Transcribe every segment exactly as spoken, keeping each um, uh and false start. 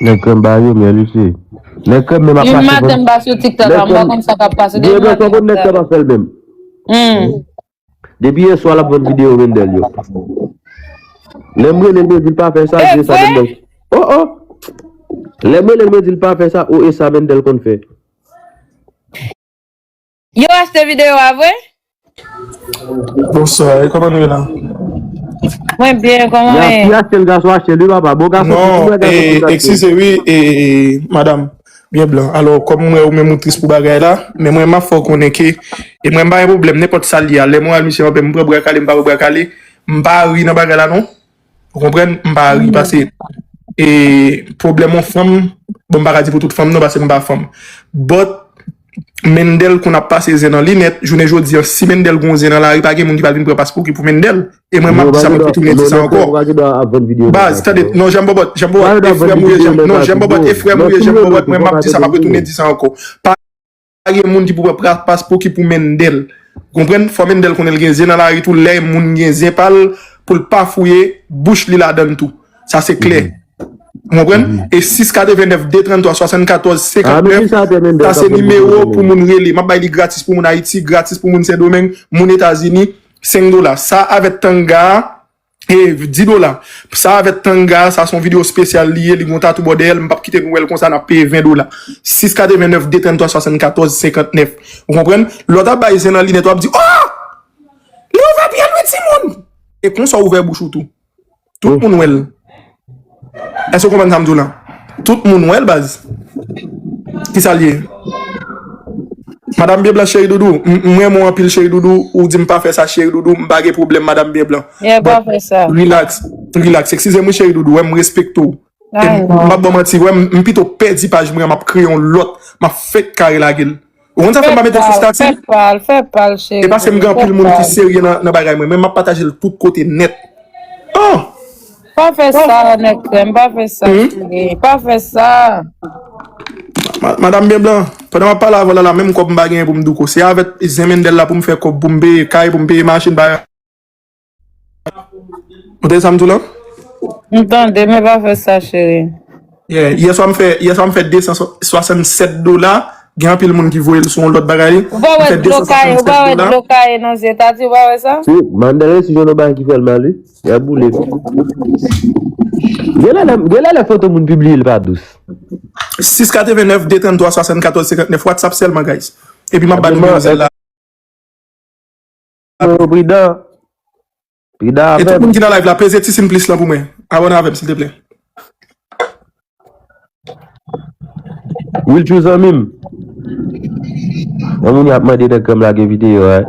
Nèg krèm ba yo, men li se. Nèg krèm menm ap mache. Yon maten m pa sou TikTok la, m pa konn sa k ap pase. Depi yè swa, konn nèg krèm ap fè l menm. Depi yè swa, l ap vann videyo Mendel yo. Lè m rele l, mwen di l pa fè sa, e sa Mendel. Oh, oh! Lè m rele l, mwen di l pa fè sa, oh, e sa Mendel konn fè. Yo achte videyo a vre? Bonswa, e kòman nou ye la? Mwen byen, kòman w ye? Fi achte l, gason achte l, wi, papa. Bon, gason, non, eskize, wi, e, madanm, byen blan. Alò, kòm mwen, ou menm ou tris pou bagay la, men mwen, m ap fè w konnen ke, e mwen, m pa gen pwoblèm, nenpòt sa l ye a. Lè moral misye anpè, m pran bra kale, m pa pran bra kale, m pa ri nan bagay la, non. Ou konprann? M pa ri, paske, e, pwoblèm yon fanm, bon, m pa ka di pou tout fanm, non, paske m pa fanm. But, Mendel konn ap pase zen nan linèt, jounen jodi a, si Mendel gon zen nan lari, pa gen moun ki pral vin pran paspouki pou Mendel. E mwen, m ap di sa, m ap retounen di sa ankò. Baz, tande, non, Jan Bòbòt, Jan Bòbòt, e frè m ou ye, Jan, non, Jan Bòbòt, e frè m ou ye, Jan Bòbòt, mwen, m ap di sa, m ap retounen di sa ankò. Pa gen moun ki pou pran paspouki pou Mendel. Ou konprann? Fò Mendel konnen l gen zen nan lari tou, lè moun gen zen pa l, pou l pa fouye bouch li ladan l tou. Sa se klè. Ou konprann? E sis katrevennnèf, de tranntwa, swasannkatòz, senkannnèf, sa se nimewo pou moun rele. M ap bay li gratis pou moun Ayiti, gratis pou moun Sendomeng, moun Etazini, senk dola. Sa avèk tanga a, e di dola. Sa avèk tanga a, sa se yon videyo espesyal li ye, li gon tatou bò dèyè l, m p ap kite nou wè l konsa, n ap peye ven dola. Sis katrevennnèf, de tranntwa, swasannkatòz, senkannnèf. Ou konprann? Lè w t ap bay zen nan linèt, w ap di, oh! Li ouvè pye l, wi, timoun! E konsa w ouvè bouch ou tou. Tout moun wè l. Èske w konprann sa m di w la? Tout moun wè l, baz. Kisa l ye? Madanm Byen Blan, cheri doudou, m, m renmen w anpil, cheri doudou. Ou di m pa fè sa, cheri doudou, m pa gen pwoblèm, madanm Byen Blan. Yeah, pa fè sa. Relax, relax. Eskize m wi, cheri doudou, wè m respekte w. E m, m p ap ba w manti, wè m, m pito pèdi paj mwen an, m ap kreye yon lòt, m ap fèk kare lage l. Ou konn sa fè m pa mete l sou stati? Fè pa l, fè pa l, cheri. E paske m gen anpil moun ki serye nan, nan bagay mwen, men m ap pataje l tout kote nèt. Oh! Pa fè sa, nèg krèm, pa fè sa, cheri. Pa fè sa. Ma-, madanm Byen Blan, pandan m ap pale avè w la, la, menm kòb m pa genyen pou m douko. Se avèk zen Mendel la pou m fè kòb, pou m peye kay, pou m peye machin, bagay. Ou tande sa m di w la? M tande, men pa fè sa, cheri. Yeah, yè swa m fè, yè swa m fè de san swasannsèt dola. Gen anpil moun ki voye l sou yon lòt bagay. Ou pa wè dlo kaye, ou pa wè dlo kaye nan zye Tati, ou pa wè sa? Si, Mandel resi jwenn yon bagay ki fè l mal, wi. Y ap boule. Genlè lè, genlè lè foto moun pibliye l pa dous. Sis katrevennnèf, de tranntwa, swasannkatòz, senkannnèf, WhatsApp sèlman, guys. Epi m ap ba nou nimewo zèl la. Yo, pridan. Pridan avè m. E tout moun ki nan live la, peze ti siy plis lan pou mwen. Abòne avè m, silteplè. Wilchou zanmi m. Yon moun y ap mande nèg krèm lage videyo a.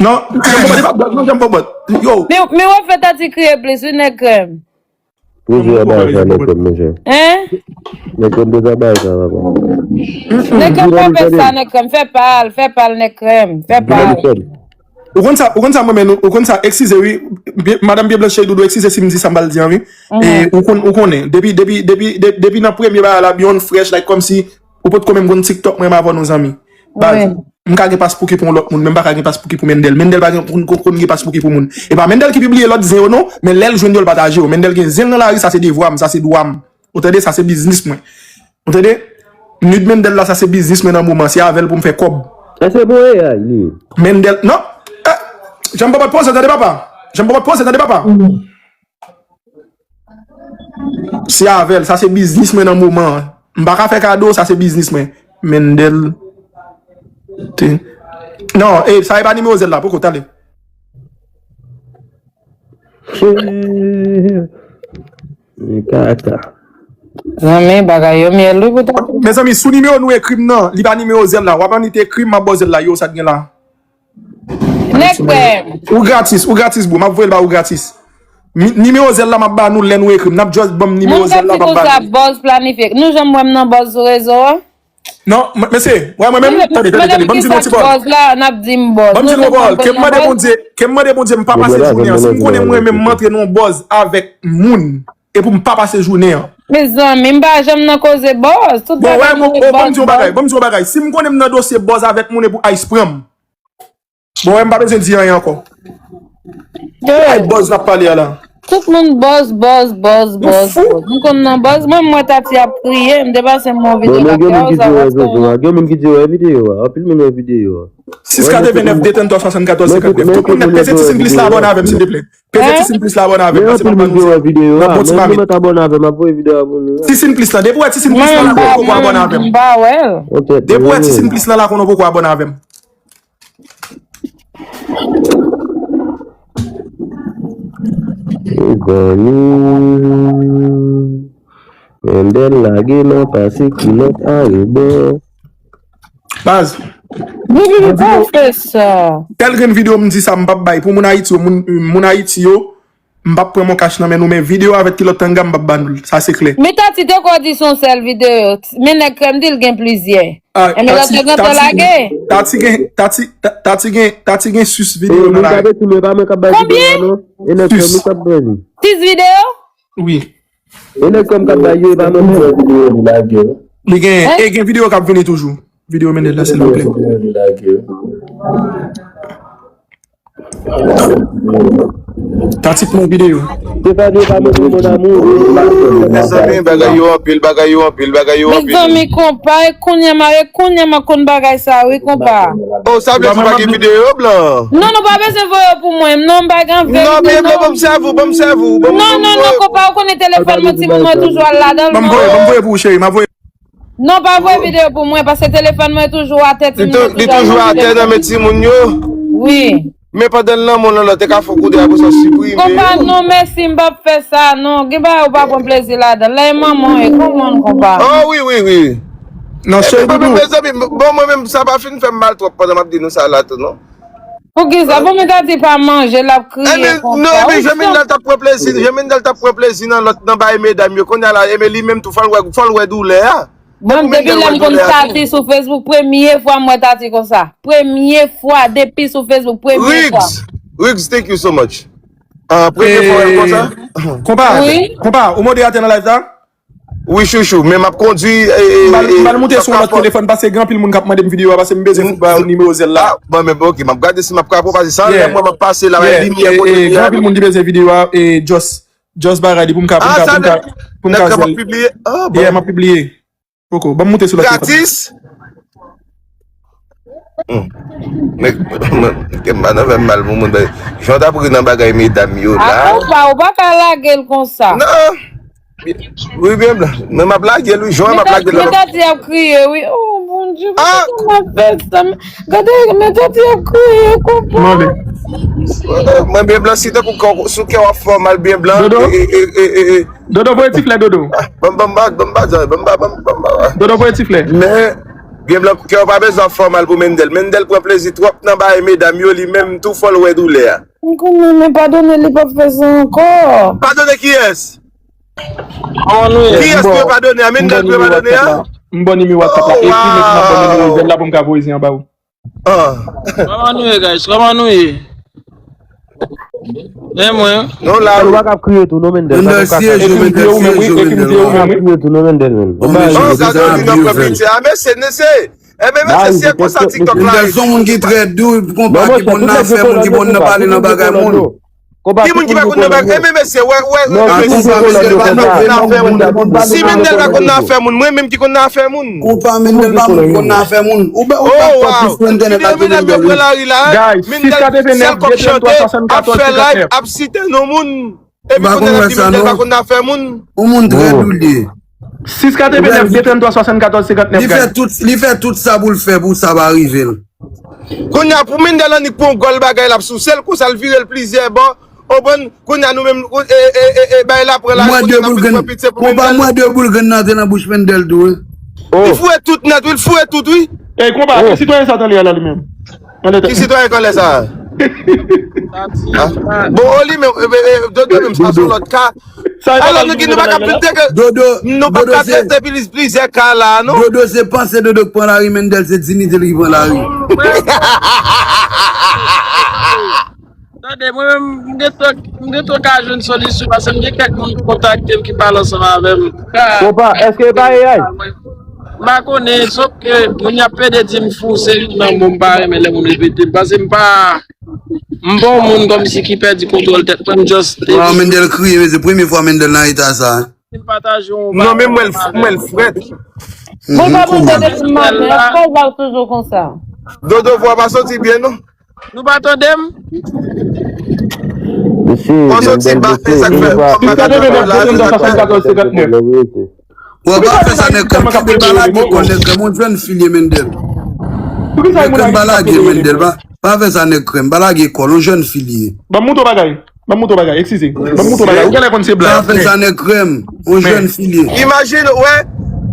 Non, janm pòpòt, e pa bòt, non, janm pòpòt. Yo. Men, men w ap fè Tati kriye plis, wi, nèg krèm. Pwodui a bay sa nèg kòb, monchè. Hein? Nèg kòb deja bay sa, papa. Nèg kòb pa fè sa, nèg kòb. Fè pa l, fè pa l, nèg kòb. Fè pa l. Ou konn sa, ou konn sa, mwen menm, ou konn sa, eskize, wi. Byen, madanm Byen Blanch, cheri doudou, eskize si m di sa m pral di an, wi. E, ou konn, ou konnen, depi, depi, de-, depi nan premye bagay la, Beyond Fresh, like, kòmsi, ou potko menm konn TikTok mwen avè nou zanmi. Baz, m ka gen paspouki pou yon lòt moun, men m pa ka gen paspouki pou Mendel. Mendel pa gen, konn, konn, konn gen paspouki pou moun. E pa Mendel ki pibliye lòt zen yo non, men lè l jwenn yo, l pataje yo. Mendel gen zen l nan lari, sa se devwa m, sa se dwa m. Ou tande, sa se biznis mwen. Ou tande? Nude Mendel la, sa se biznis mwen nan moman, se avè l pou m fè kòb. Èske bon e a li? Mendel, non. Eh, janm pòpòt poze, tande papa. Janm pòpòt poze, tande papa. Se avè l, sa se biznis mwen nan moman an. M pa ka fè kado, sa se biznis mwen. Mendel. Te. Non, e, sa e pa nimewo zèl la, poko, tande. E kaka. Zanmi, bagay yo myèl, wi, pou ta. Mezanmi, sou nimewo nou ekri m nan, li pa nimewo zèl la. W ap annik ekri m, m ap ba w zèl la, yo, sa t gen la. Nèg frè m. Ou gratis, ou gratis, bro. M ap voye l ba ou gratis. Mi-, nimewo zèl la, m ap ba nou lè nou ekri m. N ap just ban m nimewo zèl la, m ap ba nou. Moun k ap di konsa, bòz planifye. Nou janm wè m nan bòz sou rezo a? Non, m-, mesye, wè mwen menm, tande, tande, tande, ban m di nou ti pawòl. Bòz la, n ap di m bòz. Ban m di nou pawòl, ke m mande Bondye, ke m mande Bondye, m pa pase jounen an. Si m konnen mwen menm, m antre nan yon bòz avèk moun, e pou m pa pase jounen an. Mezanmi, m pa janm nan koze bòz. Tout bagay nou bòz, bòz. Bon, wè, bon, bon, ban m di yon bagay, ban m di yon bagay. Si m konnen m nan dosye bòz avèk moun, e pou Ice pran m. Bon, wè, m pa bezwen di anyen ankò. Ay, bòz n ap pale a la. Tout moun buzz, buzz, buzz, buzz, buzz. M konn nan buzz, mwen, m wè Tati ap kriye, m te pase m wè yon videyo l ap fè, sa pa twò. Gen moun ki di wè videyo a. Anpil moun wè videyo a. Sis katrevennnèf, de trannntwa, swasannkatòz, senkantnèf. Tout moun nèt, peze ti sin plis la, abòne avè m, silvouplè. Peze ti sin plis la, abòne avè m, paske m ap ba nou ti, nan bon ti mamit. Ti sin plis la, depi w wè ti sin plis la, la, konnen w poko abòne avè m. Depi w wè ti sin plis la, la, konnen w poko abòne avè m. Mendel lage nan pase kilòt arebò. Baz. Bibi, pa fè sa. Tèl grenn videyo m di sa, m p ap bay. Pou moun Ayiti yo, moun, moun Ayiti yo, m p ap pran mon kach nan men nou, men videyo avèk kilòt tanga, m p ap ba nou l. Sa se klè. Men Tati te kwè di se yon sèl videyo. Men nèg krèm di l gen plizyè. Ah, enben lòt yo gen tan lage. Tati gen, Tati, Ta- Tati gen, Tati gen sis videyo nan la. Konbyen? Sis videyo? Wi. Li gen, e gen videyo k ap vini toujou. Videyo Mendel la, silvouplè. Tati pran videyo. Mezanmi, bagay yo anpil, bagay yo anpil, bagay yo anpil. Mezanmi, konpa, e kounye a m, e kounye a m konn bagay sa, wi, konpa. Oh, sa vle di pa gen videyo, blan? Non, nou pa bezwen voye yo pou mwen. Non, m pa gen anvi. Non, men blan, ban m sèvi w, ban m sèvi w. Non, non, non, konpa, ou konnen telefòn mwen, timoun mwen toujou al ladan l. Ban m voye, ban m voye pou ou, cheri, m ap voye. Non, pa voye videyo pou mwen, paske telefòn mwen toujou atè, timoun yo toujou al manje. Li toujou atè nan men timoun yo. Wi. Men pandan l nan men w, lòt te ka fè w koute, apre sa w siprime. Konpa, non, mèsi, m p ap fè sa, non. Gen bagay ou pa pran plezi ladan l. Lè e manman w ye, konprann, konpa. Oh, wi, wi, wi. Non, cheri doudou. Mezanmi, bon, mwen menm, sa pa fin fè m mal twòp pandan m ap di nou sa la tou, non. Poukisa? Bon, men Tati pa manje, l ap kriye konsa. Non, epi Jean Mendel t ap pran plezi, Jean Mendel t ap pran plezi nan lòt, nan bay medam yo. Kounye a la, enben li menm tou, fò l wè, fò l wè doulè a. Bon, depi lè m konn Tati sou Facebook, premye fwa m wè Tati konsa. Premye fwa, depi sou Facebook, premye fwa. Riggs, Riggs, thank you so much. Ah, premye fwa w wè l konsa? Konpa, konpa, ou moderatè nan live la? Wi, chouchou, men m ap kondui. M pral moute sou yon lòt telefòn, paske gen anpil moun k ap mande m videyo a, paske m bezwen fout ba yo nimewo zèl la. Ah, bon, men ok, m ap gade si m ap ka pase sa, lè mwen m ap pase la, limyè kote li a. Gen anpil moun ki bezwen videyo a, e, just, just bagay li pou m ka, pou m ka, pou m ka, pou m ka jwenn. Nèg la p ap pibliye? Ah, bon. Yeah, m ap pibliye. Poko, ban m moute sou lòt telefòn. Gratis? Hmm. Men, men, men, m pa nan fè m mal pou moun, men jan w t ap ri nan bagay medam yo la. A konpa, ou pa ka lage l konsa. Non. Wi, byen blan. Men m ap lage l, wi, jan m ap lage l la. Men Tati ap kriye, wi. Oh, Bondye, poukisa m ap fè sa? Gade, men Tati ap kriye, konpa. Mwen, byen blan, si tankou kè w, sou kè w ap fè w mal, byen blan. Dodo? E, e, e, e, e, e. Dodo voye ti flè, Dodo. Ah, ban m, ban m ba, ban m ba, ban m ba, ban m, ban m ba. Dodo voye ti flè. Men, byen blan, kè w pa bezwen ap fè w mal pou Mendel. Mendel pran plezi twòp nan bagay medam yo, li menm tou fò l wè doulè a. M konnen, men padone, li p ap fè sa ankò. Padone kiyès? Kiyès pou yo padone a? Mendel pou yo padone a? M ban nimewo WhatsApp la. Ekri men m ap ban nimewo zèl la pou m ka voye zen an ba ou. Ah. Kòman nou ye, guys? Kòman nou ye? Men mwen. Non, la. Ou pa ka ap kriye tou, non, Mendel. Mendel, siye, Mendel, siye, Mendel. Ou pa ka ap kriye tou, non, Mendel, men. Oh, gade, ou vin nan pwòp piti a, mesye, mesye. E men, mesye, se konsa TikTok la ye. Mendel se yon moun ki trè dou, konpa, ki konn nan afè moun, ki konn nan pale nan bagay moun. Ki moun ki pa konn nan bagay? E men mesye, wè, wè, wè, mesye, Mendel pa konn nan afè moun. Si Mendel pa konn nan afè moun, mwen menm ki konn nan afè moun. Konpa, Mendel pa moun ki konn nan afè moun. Ou pa, ou pa konn plis Mendel nan afè Mendel pran lari la. Mendel sèl kòk chante, ap fè live, ap site non moun. Epi kounye a l ap di Mendel pa konn nan afè moun. Yon moun trè dou li ye. Sis katrevennnèf, de trannntwa, swasannkatòz, senkantnèf, guys. Li fè tout, li fè tout sa pou l fè pou sa pa rive l. Kounye a, pou Mendel annik pran yon gòl bagay, l ap souse l, konsa l vire l plizyè bò. Konprann? Kounye a, nou menm, e, e, e, e, bay la pran la, kounye a, n ap vin pran pitye pou Mendel. Konpa, m wè de boul grenn nan te nan bouch Mendel tou, wi. Li foure tout nèt, wi, li foure tout, wi. Ey, konpa, e sitwayen sa t anlè a la, li menm? Ki sitwayen k anlè sa? Bon, o, li menm, e, e, e, Dodo menm, sa se yon lòt ka. Alò, nou ki nou pa ka pete ke, nou pa ka trete plizyè ka la, non? Dodo se panse Dodo k pran lari, Mendel se diyite l ki pran lari. Tande, mwen menm, m gentan, m gentan ka jwenn solisyon, paske m gen kèk moun ki kontakte m, ki pale ansanm avè m. Konpa, èske e pa A I? M pa konnen, sòf ke moun y ap pede di m fou, se youn nan mo m pa renmen lè moun repete m. Paske m pa, m pa yon moun kòmsi ki pèdi kontwòl tèt mwen, m just te Waw, Mendel kriye, men se premye fwa Mendel nan eta sa. M pataje yon Non, men mwen, mwen frèt. Bon, pa pou tande ti maten, pa la toujou konsa. Dodo, vwa pa soti byen, non? Nou pa tande m? Mesye, Mendel mesye, e vwa. Ou pa fè sa nèg krèm, kenbe balage kò nèg krèm, yon jèn fi l ye Mendel. Nèg krèm pa lage Mendel, pa, pa fè sa nèg krèm, pa lage kò l, yon jèn fi l ye. Ban m montre w bagay, ban m montre w bagay, eskize. Ban m montre w bagay, ou genlè konn se blag. Pa fè sa nèg krèm, yon jèn fi l ye. Imajine, wè.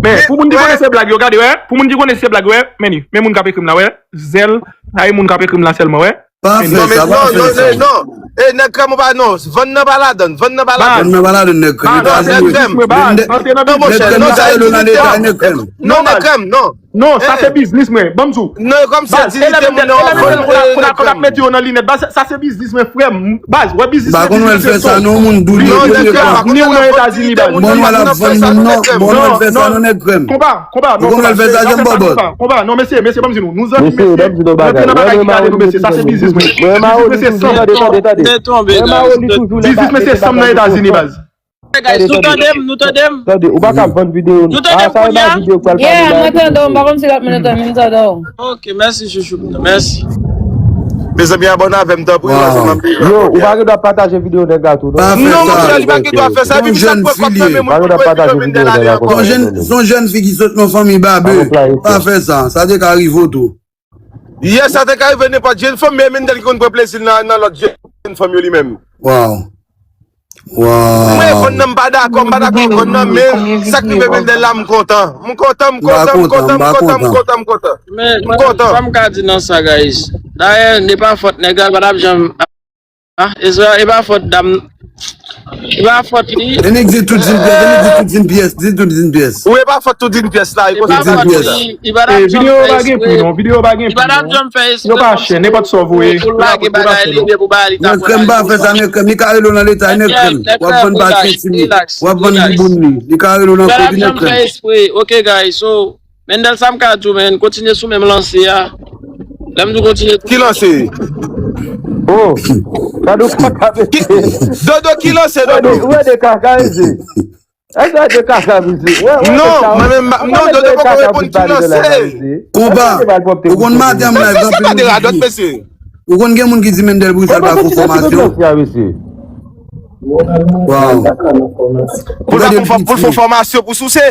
Men, pou moun ki konnen se blag yo, gade, wè. Pou moun ki konnen se blag, wè. Men li, men moun k ap ekri m la, wè. Zèl, sa e moun k ap ekri m la sèlman, wè. Pa fè sa, pa fè sa. Non, non, non, non. E, nèg krèm ou pa, non. Vann nan pa ladann, vann nan pa ladann. Vann nan pa ladan nèg krèm. Etazini. Nèg krèm, nèg krèm, nèg krèm. Non, nèg krèm, non. Non, sa se biznis mwen. Ban m di w. Non, kòm se dignite moun nan. Baz, e lè Mendel, e lè Mendel konn ap, konn ap mete yo nan linèt. Baz, sa se biznis mwen, frè m. Baz, wè biznis mwen, biznis mwen se sa. Pa konn wè l fè sa, non, moun dou li. Non, nèg krèm, ni ou nan Etazini, baz. Bon, nou al ap vann moun, non. Bon, nou al fè sa, non, nèg krèm. Konpa, konpa, non, konpa. Ou konn wè l fè sa, janm bòbòt. Konpa, non, mesye, mesye, ban m di nou. Nou zanmi, mesye. Rantre nan bagay ki gade nou, mesye. Sa se biznis mwen. Biznis mwen se sanm. Tande, tande, tande. Biznis mwen se sanm nan Etazini, baz. Guys, nou tande m, nou tande m. Tande, ou pa ka vann videyo nou. Nou tande m kounye a? Yeah, mwen tande w, m pa konn si lòt moun yo tande, m tande w. Ok, mèsi, chouchou. Mèsi. Mezanmi, abòne avè m, tanpri. Yo, ou pa gen dwa pataje videyo nèg la tou, non? Non, monchè, li pa gen dwa fè sa, epi misye ap pran kòb nan men moun pou l pwofite Mendel ale ankò. Se yon jèn fi ki sot nan fanmi babe. Pa fè sa, sa te ka rive w tou. Yes, sa te ka rive nenpòt jèn fanm, men Mendel ki konn pran plezi l nan, nan lòt jèn fanm yo li menm. Waw. Waw. Mwen, vann nan, m pa dakò, m pa dakò ak vann nan, men sa k rive Mendel la, m kontan. M kontan, m kontan, m kontan, m kontan, m kontan, m kontan. Men, m kontan. Sa m ka di nan sa, guys. Dayè, ne pa fòt nèg la, l pa t ap janm Ah, e sa, e pa fòt dam. E pa fòt li. Enik di tout din pyès, Enik di tout din pyès, di tout din pyès. Ou e pa fòt tout din pyès la, e konsa sa di la. Videyo pa gen pri non, videyo pa gen pri non. Yo pa chè, nenpòt sa w voye. Yo pa chè non. Nèg krèm pa fè sa, nèg krèm, li ka rele w nan leta, nèg krèm. W ap vann pa tchenti mil, w ap vann bouboun li, li ka rele w nan kò, nèg krèm. Ok, guys, so, Mendel, sa m ka di w, men, kontinye sou menm lanse a. Lè m di w kontinye. Ki lanse? Oh, gade w kaka mesye. Dodo, ki lanse, Dodo? Ou wè de kaka mesye. Èske w wè de kaka mesye? Non, mwen menm, non, Dodo poko reponn ki lanse. Konpa, ou konn maten m live anpil moun di. Ou konn gen moun ki di Mendel Brizal pa fè fòmasyon. Waw. Pou l pa fè fò-, pou l fè fòmasyon pou souse.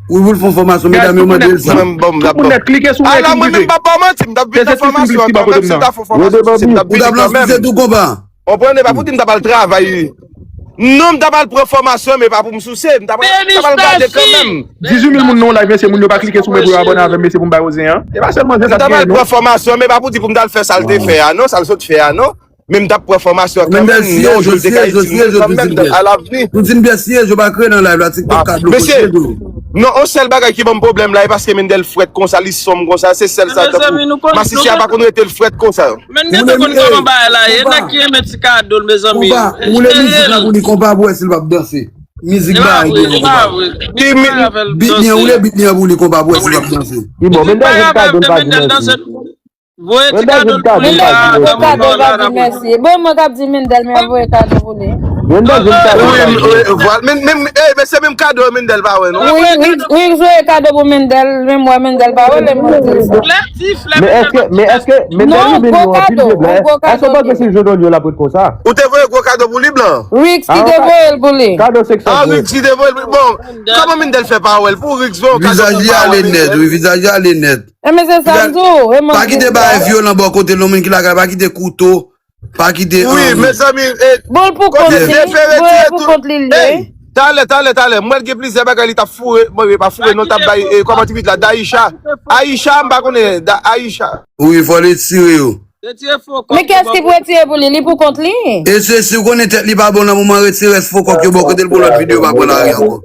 Wi, pou l fè yon fòmasyon, medam yo mande l sa. Tout moun nèt klike sou mwen. Ala, mwen menm, m p ap ba w manti, m t ap vin nan fòmasyon an kanmenm, si m ta fè yon fòmasyon, si m t ap vini kanmenm. Ou t ap lan souse tou, konpa. Konprann, e pa pou di m ta pral travay, wi. Non, m ta pral pran fòmasyon, men pa pou m souse, m ta pral, m ta pral gade kanmenm. Dizuit mil moun nan yon live, mesye, moun yo pa klike sou mwen pou yo abòne avè m, mesye, pou m ba yo zen an. E pa sèlman zen sa. M ta pral pran fòmasyon, men pa pou di pou m t al fè sa l te fè a, non, sa l sot fè a, non. Men m t ap pran fòmasyon kanmenm, non, jou l te ka itil mwen kanmenm, alavni. Tout din pyès siye, yo pa kreye nan live la, TikTok ka bloke w. Mesye, non, yon sèl bagay ki ban m pwoblèm la, e paske Mendel frèt konsa, li sonm konsa, se sèl sa, tankou masisi a pa konn rete l frèt konsa. Men gen tan konn kòman bagay la ye, nèg ki renmen ti kado l, mezanmi. Konpa, ou woule mizik la pou li, konpa, pou wè si l p ap danse. Mizik bagay li, konpa. Ki mi-, bit li an, woule bit li an pou li, konpa, pou wè si l p ap danse. Li bon, Mendel jwenn kado l pa di mèsi. Voye ti kado l pou li la. Voye kado, pa di mèsi. Bon, mwen k ap di Mendel, men voye kado pou li. Mendel jwenn kado l pa di mèsi. Wi, wi, vwala. Men, men, eh, men se menm kado Mendel pa wè, non? Wi, Riggs, Riggs voye kado pou Mendel, men mwen Mendel pa wè, men mwen di sa. Men èske, men èske Mendel renmen nou anpil vre, blan? Èske w panse si l jwenn yon l ap ret konsa? Ou te voye gwo kado pou li, blan? Riggs ki te voye l pou li. Kado senksan. Ah, Riggs ki te voye l pou li. Bon, kòman Mendel fè pa wè l? Pou Riggs voye yon kado pou li. Vizaj li ale nèt, wi, vizaj li ale nèt. E men se sa m di w, e mwen. Pa kite bagay vyolan bò kote l, non, moun ki lakay, pa kite kouto, pa kite. Wi, mezanmi, e, bon, l pou kont li, bon, l pou kont li, li ye. Talè, talè, talè, mwen gen plizyè bagay li t ap foure, bon, e pa foure, non, t ap bay, e, kòman ti pitit la, Daisha. Aisha, m pa konnen, Da-, Aisha. Wi, fò l retire yo. Men kiyès ki pou retire pou li? Li pou kont li. E se si w konnen tèt li pa bon nan moman, retire rès fo kòk yo bò kote l pou lòt videyo pa pran lari ankò.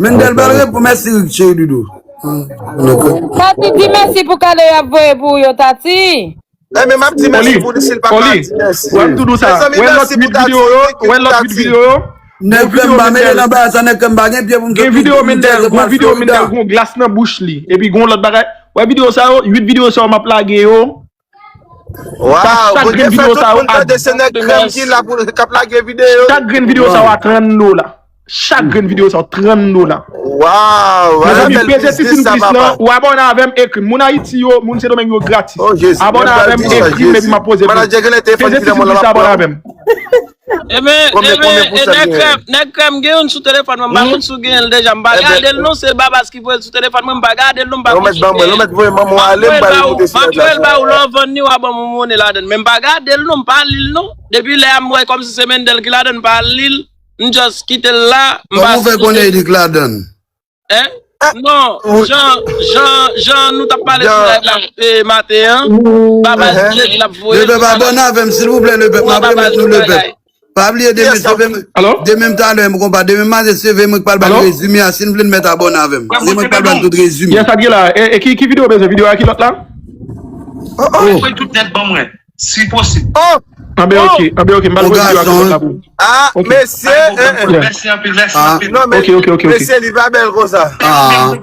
Mendel pral reponn mèsi Rick Cheri Doudou. Tati, di mèsi pou kado y ap voye pou ou yo, Tati. Ebyen, m ap di mèsi pou li si l pa ka di mèsi. Wè m tou dou sa. Wè lòt uit videyo yo. Wè lòt uit videyo yo. Nèg krèm pa mele nan bagay sa, nèg krèm pa gen pye pou m te. Gen videyo Mendel, gon videyo Mendel gon glas nan bouch li. Epi gon lòt bagay. Wè videyo sa yo, uit videyo sa yo m ap lage yo. Waw, bon gen fè tout moun tande se nèg krèm ki la pou k ap lage videyo. Chak grenn videyo sa yo a trant dola. Chak grenn videyo sa yo trant dola. Waw. Mezanmi, peze ti siy plis lan, ou abòne avè m, ekri m. Moun Ayiti yo, moun Sendomeng yo gratis. Abòne avè m, ekri m epi m ap poze. Peze ti siy plis lan, abòne avè m. Ebyen, ebyen, nèg krèm, nèg krèm gen youn sou telefòn mwen, m pa konn si w genyen l deja, m pa gade l non, se Babas ki voye l sou telefòn mwen, m pa gade l non, m pa konn si w genyen l. M ap voye l ba ou, m ap voye l ba ou, lè w vann li, w a ban m yon monnen ladann, men m pa gade l non, m pa li l non. Depi lè a m wè kòmsi se Mendel ki ladann, m pa li l, m just kite l la, m pa. Kòman w fè konnen li k ladann? Hein? Non, jan, jan, jan nou t ap pale sou live la maten an, Babas di l ap voye. Lepèp abòne avè m silvouplè, lepèp, m ap remèt nou lepèp. Pa bliye demen se ve m, demen m talè m konpa, demen maten se ve mwen k pral ba n rezime a, si n vle n mèt abòne avè m. Se mwen k pral ba n tout rezime. Yes, sa t gen la. E ki videyo w bezwen? Videyo a ki lòt la? Voye tout nèt ban mwen. Si posib. Oh! Anben oke, anben oke, m pral voye videyo a ki lòt la pou ou. Ah, mesye, eh, eh. Mèsi anpil, mèsi anpil. Non, men, mesye, li pa bèl konsa.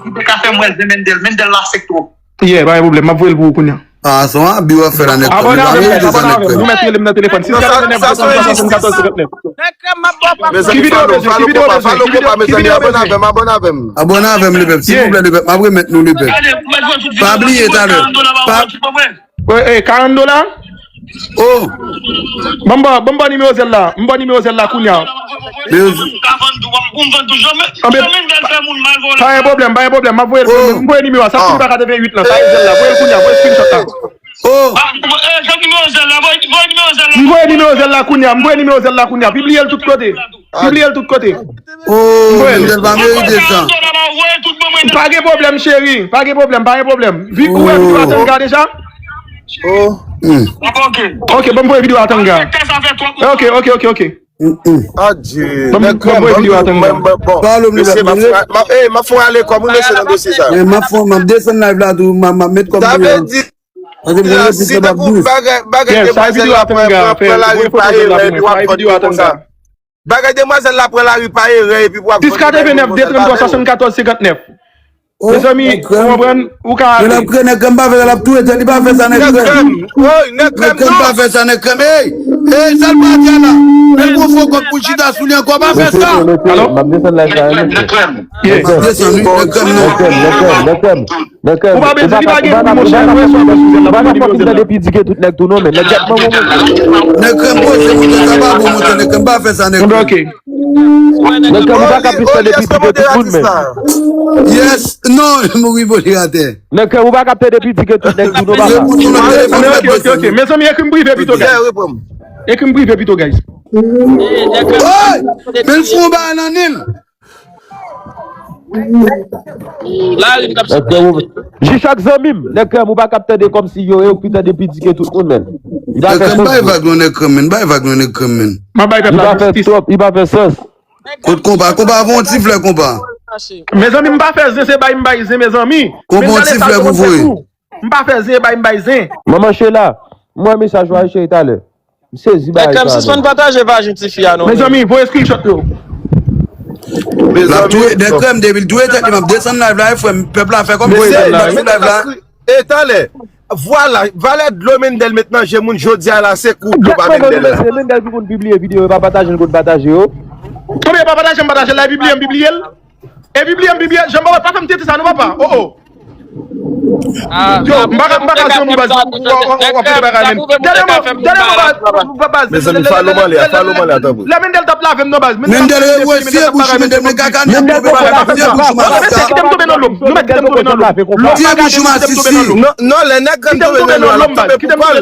Mwen ka fè m wè zen Mendel, Mendel la sèk twòp. Yeah, pa gen pwoblèm, m ap voye l pou ou kounye a. Ah, se yon abi w ap fè la nèg. Abòne avè m, abòne avè m, nou mèt rele m nan telefòn. Sis katrevennnèf, swasann katòz, senkannèf. Ki videyo w bezwen? Ki videyo w bezwen? Ki videyo w bezwen? Abòne avè m, lepèp, silvouplè, lepèp, m ap remèt nou lepèp. Pa bliye talè. Pa. Ey, karant dola? Oh! Ban m ba, ban m ba nimewo zèl la. M ba nimewo zèl la kounye a. Pa gen pwoblèm, pa gen pwoblèm. M ap voye l pou ou. M voye nimewo a. Sa fini pa katrevenn uit lan. Sa e zèl la. Voye l kounye a. Voye screenshot la. Oh! M voye nimewo zèl la kounye a. M voye nimewo zèl la kounye a. Pibliye l tout kote. Pibliye l tout kote. Oh, Mendel pa merite sa. Pa gen pwoblèm, cheri. Pa gen pwoblèm, pa gen pwoblèm. Ou wè videyo a Tanga deja? Oh. Ok, ban m voye videyo a Tanga. Ok, ok, ok, ok. Adye. Ban m voye videyo a Tanga. Pale m, m ap fè ale kòm ou mesye nan dosye sa. M ap fè, m ap desann live la tou, m ap met kòm. Sa vle di, si tankou bagay demwazèl la pran lari pa erè epi w ap vann li konsa. Bagay demwazèl la pran lari pa erè epi pou ap vann li bay moun konsa. Sis katrevennnèf, de tranntwa, swasannkatòz, senkantnèf. Mezanmi, ou konprann, ou ka ale. Nèg krèm, nèg krèm pa fè sa, l ap touye tèt li, pa fè sa nèg krèm. Nèg krèm, woy, nèg krèm non. Nèg krèm pa fè sa nèg krèm. Ey, ey, sa l pa di a la. Men gwo fo kòk pou chita sou li ankò, pa fè sa. Alo? Nèg krèm, nèg krèm. M ap desann wi, nèg krèm non. Nèg krèm, nèg krèm, nèg krèm. Ou pa bezwen, li pa gen pri monchè, ou wè sa w bezwen la, ou pa bezwen la. Nèg krèm poze moute, sa pa bon moute, nèg krèm pa fè sa nèg krèm. Ok. Nèg krèm ou pa ka plis tande pi di ke tout moun men. Yes, non, mouri boli atè. Nèg krèm ou pa ka tande pi di ke tout nèg tou non papa. Ok, ok, ok. Mezanmi, ekri m prive pito guys. Ekri m prive pito guys. Oy! Men l fè yon bagay nan nen l. Jishak zanmi m, nèg krèm ou pa ka ap tande kòmsi yo e ou ki tande pi di ke tout moun men. Nèg krèm bay vag non nèg krèm men, bay vag non nèg krèm men. M ap bay pèp la jistis. Li pa fè sans. Kot konpa, konpa voye yon ti flè konpa. Mezanmi m pa fè zen se bay m bay zen mezanmi. Konpa yon ti flè pou voye. M pa fè zen bay m bay zen. Manman Sheila, m wè mesaj ou a cheri talè. M sezi bagay sa. Nèg krèm sispann pataje vajen tifi a non. Mezanmi, voye screenshot yo. L ap touye nèg krèm depi l touye tèt li m ap desann live la wi frè m, pèp la fè kòm si l ap sou live la. E talè, vwala, valè dlo Mendel met nan je moun jodi a la se kou dlo pa Mendel la. Mendel ki konn pibliye videyo yo pa pataje l konn pataje yo. Konbyen pa pataje m pataje l la pibliye m pibliye l. E pibliye m pibliye l, jan m pa wè pa fè m tete sa non papa. Oh oh. Yo, m pa ka, m pa ka zanmi baz, w ap fè bagay men. Dènye mo, dènye mo baz, baz. Mezanmi, follow m anlè, follow m anlè tanpri. Lè Mendel t ap lave m non baz. Mendel revoye fye bouch li, Mendel men kaka nan pwoblèm avèk fye bouch ou malis la. Kite m tonbe nan lom, nou mèt kite m tonbe nan lom. Fye bouch ou malis li. Non, lè nèg grann tonbe nan lom, l ap tonbe pou kò l.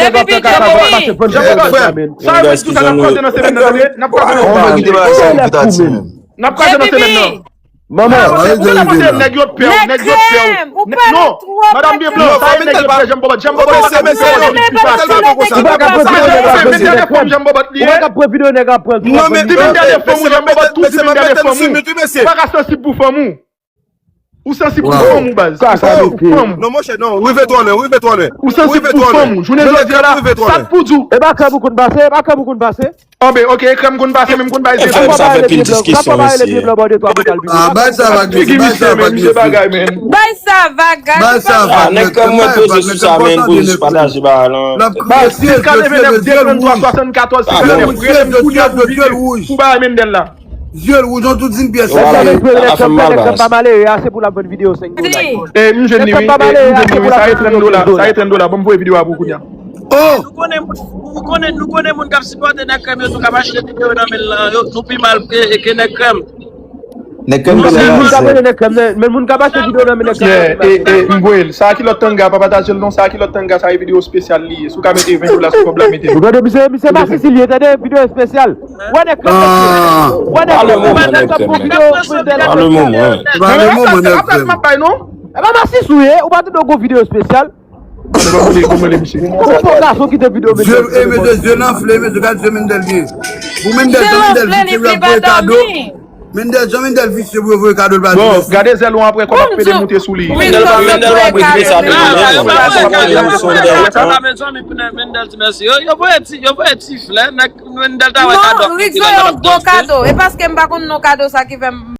Depi pitit wi. Jean Bobot, sa yo vle di tou sa n ap kwaze nan semèn nan, tande? N ap kwaze nan semèn nan. N ap kwaze nan semèn nan. Manman, ou pa panse nèg yo pè w, nèg yo pè w. Non, madanm byen blan, sa e nèg yo pè Jean Bobot. Jean Bobot pa ka pè w. Ou pa ka pran videyo nèg ap pran. Ou pa ka pran videyo nèg ap pran. Non, men ti men gade fanm ou, Jean Bobot tou ti men gade fanm ou. Ou pa ka sansib pou fanm ou. Ou sansib pou fanm ou, baz. Ou sansib pou fanm ou. Non, monchè, non, ou rive twò lwen, ou rive twò lwen. Ou sansib pou fanm ou. Jounen jodi a la, sa k pou di w? E pa krèm ou konn pase, e pa krèm ou konn pase. Anben, ok, e krèm konn pase, men m konn bay zye. Frè m, sa fè pil diskisyon, mesye. Ah, bay sa vag, mesye, bay sa vag, mesye. Bay sa vag, guys. Bay sa vag, nèg krèm, mwen poze sou sa, men poze sou pataje bagay lan. Baz, sis katrevennnèf, de tranntrwa, swasannkatòz, senkannnèf. Rele m kounye a pou bay Mendel la. Zye l wouj, yon tout zin pyès. Yo, pa vle, nèg krèm, nèg krèm pa malere, ase pou l ap vann videyo senk dola. E, m jwenn li, wi. E, m jwenn li, wi. Sa e trant dola. Sa e trant dola. Ban m voye videyo a pou kounya. Oh! Nou konnen, nou konnen, nou konnen moun k ap sipòte nèg krèm yo tou k ap achte videyo nan men l lan, yo, nou pi mal ke, ke nèg krèm. Nèg krèm, men moun k ap rele nèg krèm, men moun k ap achte videyo nan men nèg krèm. E, e, m voye l. Sa a ki lòt tanga, pa pataje l non. Sa a ki lòt tanga, sa e videyo espesyal li ye. Si w ka mete ven dola sou kòb la, mete l. Ou tande, misye, misye pa Sisilye, tande, videyo espesyal. Wè nèg krèm, wè nèg krèm, nèg krèm ap fè videyo pou Mendel. Pale moman, nèg krèm. E pa masis ou ye, ou pa tande yon gwo videyo espesyal. Kòman fo gason kite videyo Mendel? Zye, e, mesye, zye l anfle, mesye, gad zye Mendel gen. Pou Mendel, jan Mendel visye pou yo voye kado. Mendel, jan Mendel visye pou yo voye kado l pa. Bon, gade zèl ou an apre kòb ap pede moute sou li. Mendel pa, Mendel pa kite sa tou. Mendel pa kite sa tou. Mendel ti mèsi. Yo, yo voye ti, yo voye ti flè, nèg Mendel ta wè kado. Non, Rigzo yon gwo kado. E paske m pa konn non kado sa ki fè m